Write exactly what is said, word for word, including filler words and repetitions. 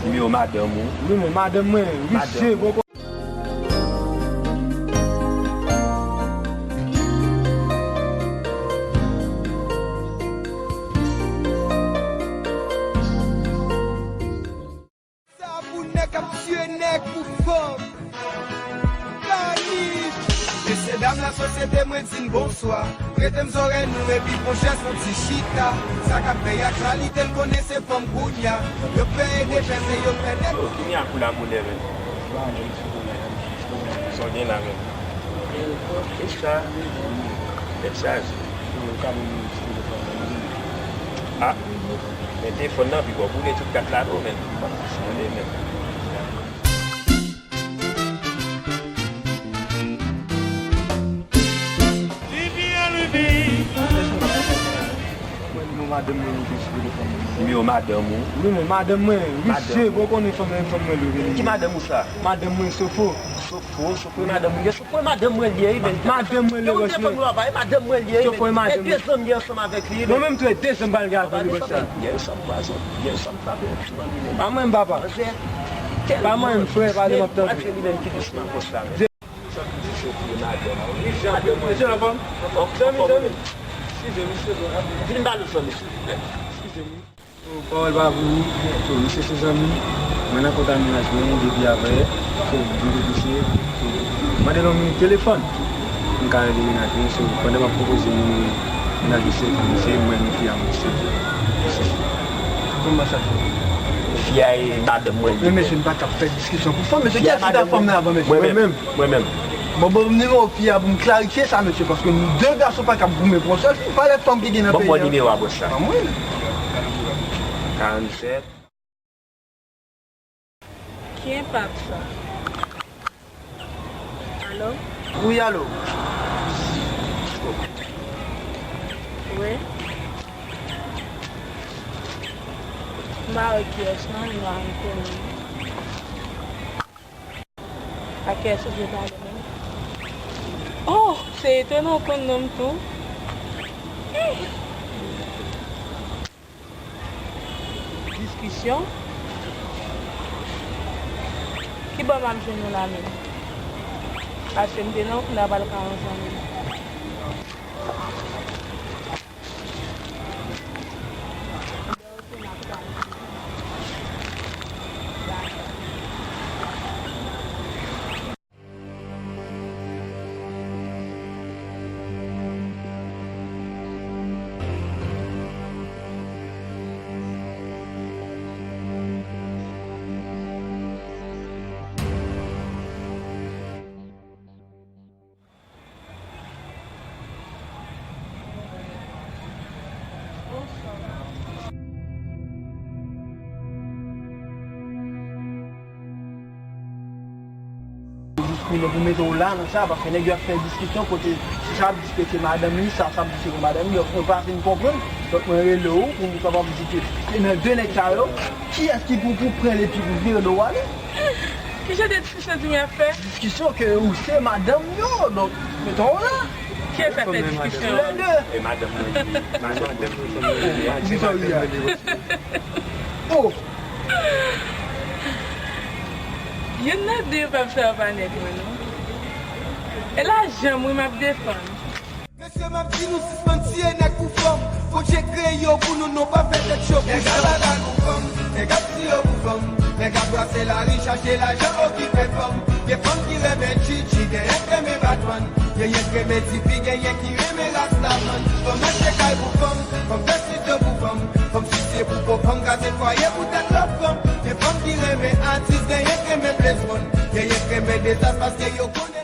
Nimewo madanm ou? Wi, men madanm mwen, wi, se bon. Sa pou nèg k ap tiye nèg pou fanm. Dani! Mesye dam lasosyete, mwen di n bonswa. Prete m zòrèy nou epi pran chèz pou ti chita. Sa k ap fè aktyalite, n konnen se fanm kounye a. Yo pè e defèse, yo pè nèg. Yo, kounye a kou la koulè, men. Sa w gen la menm? Tèt chaje. Tèt chaje. Ah, men telefòn nan pi bò boule tout kat la non, men. Tande, men. Nimewo madanm mwen, wi, se telefòn mwen. Nimewo madanm ou? Wi, men madanm mwen, wi, se bon, konnen fanm mwen, fanm mwen, li rele. Ki madanm ou sa? Madanm mwen, Sofo. Sofo, Sofo, madanm ou ye, Sofo, madanm mwen li ye, wi, men. Madanm mwen li ye, bòs mwen. Madanm mwen li ye, wi, men. Sofo, madanm mwen. E de zanmi ansanm avèk li, wi, men. Mwen menm tou, e de zanmi m pral gen avèk li, bòs la. Gen zanmi, gen zanmi, pa mwen, papa. Pa mwen, frè, pale, m ap tande. Li menm ki dousman konsa, men. Sa pou di Sofo madanm. Li jan pou mwen. Mesye, anfòm? Anfòm, anfòm, men. Vin ba nou zanmi, silvouplè. Eskize m. Oh, pawòl pa pou ou. So, misye se zanmi. Mwen nan kontak mennaj mwen depi avè. So, mwen te pise. So, mande l yon minit telefòn. M ka rele mennaj mwen. So, pandan m ap pwopoze nimewo mennaj misye pou misye, mwen, men fi a mwen, se, se, se. Kòman sa fè? Fi a e madanm mwen li. Men mesye, n pa ka fè diskisyon pou fanm, mesye. Ki a chita fanm nan avan, mesye? Mwen menm. Mwen menm. Bon, bon, nimewo fi a pou m klarifye sa, mesye, paske nou de gason pa kab goumen pou yon sèl fi. Pa lè fanm ki gen nan peyi a. Bon, bon, nimewo a bòs la. Ban mwen. Karannsèt. Ki enpak sa? Alo? Wi, alo. Wi. M pa wè kiyès non, m pa rekonèt. A kiyès ou vle pale menm? Oh, se etonan w konn non m tou. Diskisyon? Kibò m ap jwenn ou la menm? Paske m te nan w, kounye a pral ka yon zanmi. Diskou nou pou mete w la nan sa, paske nèg yo ap fè diskisyon kote sa ap di ke se madanm li, sa, sa ap di se madanm li, yo pa fin konprann. Donk, mwen rele w pou nou kapab di ke se nan de nèg sa yo, kiyès ki pou, pou pran l epi pou vire do w ale? Ki jan de diskisyon di m y ap fè? Diskisyon ke ou se madanm yo, donk, meton w la. Kiyès ap fè diskisyon? Lè de. E madanm mwen li, madanm mwen li. Di sa w ye a. Oh! Youn nan de yo p ap fè yo pa nèg mwen, non. E lajan m wi m ap defann. Mesye, m ap di nou sispann tiye nèg pou fanm. Bondye kreye yo pou nou, non pa fè tèt cho pou sa. Nèg ap atak pou fanm, nèg ap tiye pou fanm. Nèg ap brase lari, chache lajan, okipe fanm. Gen fanm ki renmen tchitchi, genyen k renmen batwann. Genyen k renmen dipi, genyen ki renmen rastaman. Fanm achte kay pou fanm, fanm fè estidyo pou fanm. Fanm sisye pou po, fanm kraze fwaye pou tèt lòt fanm. Gen fanm ki renmen atis, genyen k renmen Blaze One. Genyen k renmen dezas paske yo konnen.